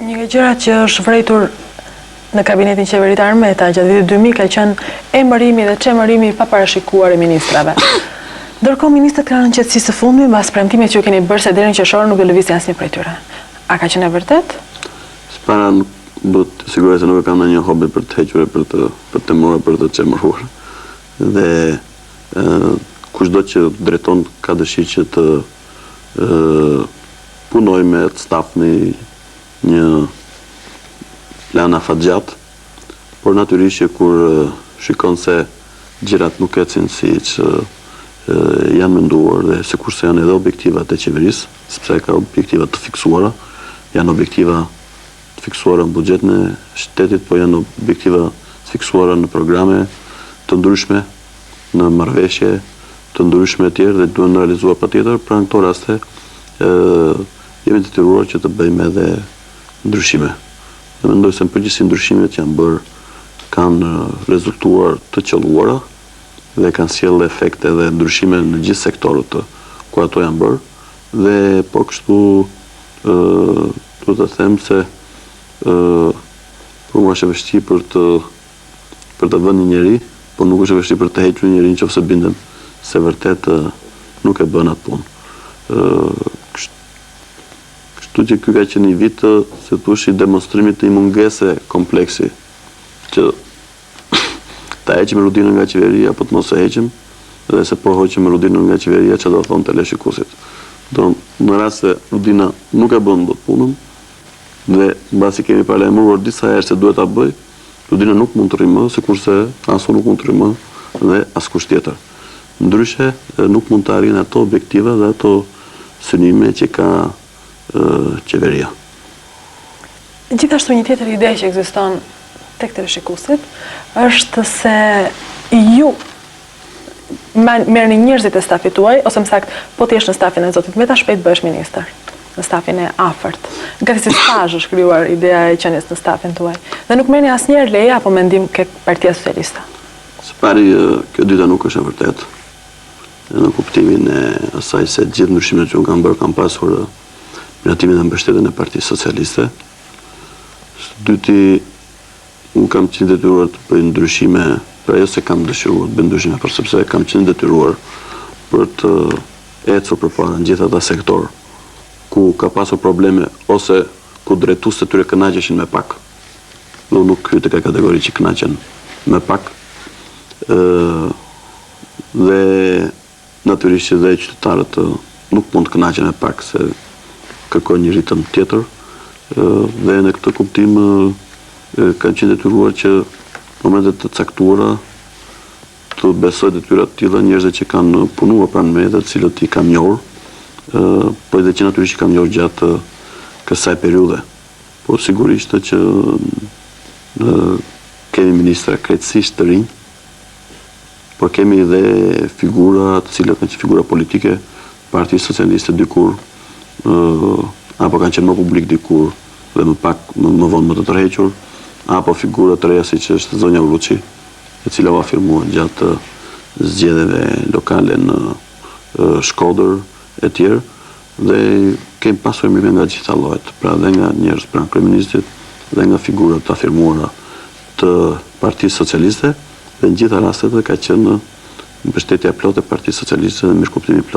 Një nga gjërat që është vërejtur në kabinetin qeveritar Meta gjatë vitit 2000 ka qenë emërimi dhe çemërimi i paparashikuar i ministrave. Ndërkohë ministrat kanë rënë në qetësi së fundmi mbas premtimit që ju keni bërë se deri në qershor nuk do lëvizni asnjë prej tyre. A ka qenë e vërtetë? Së para nuk do të siguroj se nuk e kam ndonjë hobi për të hequr e për të për të emëruar për të çemëruar. Dhe kushdo që drejton ka dëshirë që të punojë me atë staf në një plan afatgjatë, por natyrisht që kur shikon se gjërat nuk ecin siç janë menduar dhe sikurse janë edhe objektivat e qeverisë, sepse ka objektiva të fiksuara, janë objektiva të fiksuara në buxhetin e shtetit, po janë objektiva të fiksuara në programe të ndryshme, në marrëveshje të ndryshme etj dhe duhen realizuar patjetër, pra në këto raste jemi detyruar që të bëjmë edhe ndryshime. Dhe mendoj se në përgjithësi ndryshimet që janë bërë kanë rezultuar të qëlluara dhe kanë sjellë efekte dhe ndryshime në gjithë sektorët ku ato janë bërë dhe po kështu duhet të them se për mua është e vështirë për të për të vënë një njeri, por nuk është e vështirë për të hequr një njeri në qoftë se bindem se vërtet nuk e bën atë punë. Kështu që ky ka qenë një vit, si thuash, i demonstrimit të një mungese kompleksi që ta heqim Rudinën nga qeveria apo të mos e heqim, dhe se po hoqëm Rudinën nga qeveria çfarë do thonë teleshikuesit. Do në rast se Rudina nuk e bën dot punën dhe mbasi kemi paralajmëruar disa herë se duhet ta bëjë, Rudina nuk mund të rrijë më, sikurse as unë nuk mund të rri më dhe askush tjetër. Ndryshe, nuk mund të arrijnë ato objektiva dhe ato synime që ka qeveria. Gjithashtu një tjetër ide që ekziston tek teleshikuesit është se ju merrni njerëzit e stafit tuaj, ose më saktë, po të jesh në stafin e zotit Meta, shpejt bëhesh ministër në stafin e afërt. Gati si stazh është krijuar ideja e qenies në stafin tuaj. Dhe nuk merrni asnjëherë leje apo mendim ke Partia Socialiste. Së pari, kjo e dyta nuk është e vërtetë. Në kuptimin e asaj se gjithë ndryshimet që unë kam bërë kam pasur miratimin dhe mbështetjen e Partisë Socialiste. Së dyti, Unë kam qenë i detyruar të bëj ndryshime, pra jo se kam dëshiruar të bëj ndryshime, por sepse kam qenë i detyruar për të ecur përpara në gjithë ata sektorë ku ka pasur probleme ose ku drejtuesit e tyre kënaqeshin me pak. Dhe unë nuk hyj tek ajo kategori që kënaqen me pak. Ë dhe Natyrisht që dhe qytetarët nuk mund të kënaqen me pak se kërkojnë një ritëm tjetër dhe në këtë kuptim kam qenë detyruar që në momente të caktuara të besoj detyra të tilla njerëzve që kanë punuar pranë meje dhe të cilët i kam njohur, po edhe që natyrisht i kam njohur gjatë kësaj periudhe. Po sigurisht që kemi ministra krejtësisht të rinj, Por kemi dhe figura të cilat kanë qenë figura politike të Partisë Socialiste dikur, apo kanë qenë më publik dikur dhe më pak më, më vonë më të tërhequr, apo figura të reja siç është zonja Uruçi, e cila u afirmua gjatë zgjedhjeve lokale në Shkodër e tjerë dhe kemi pasur emërime nga të gjitha llojet, pra dhe nga njerëz pranë kryeministrit dhe nga figura të afirmuara të Partisë Socialiste dhe në gjitha rastet ka qenë mbështetja e plotë e Partisë Socialiste dhe mirëkuptimi i plotë.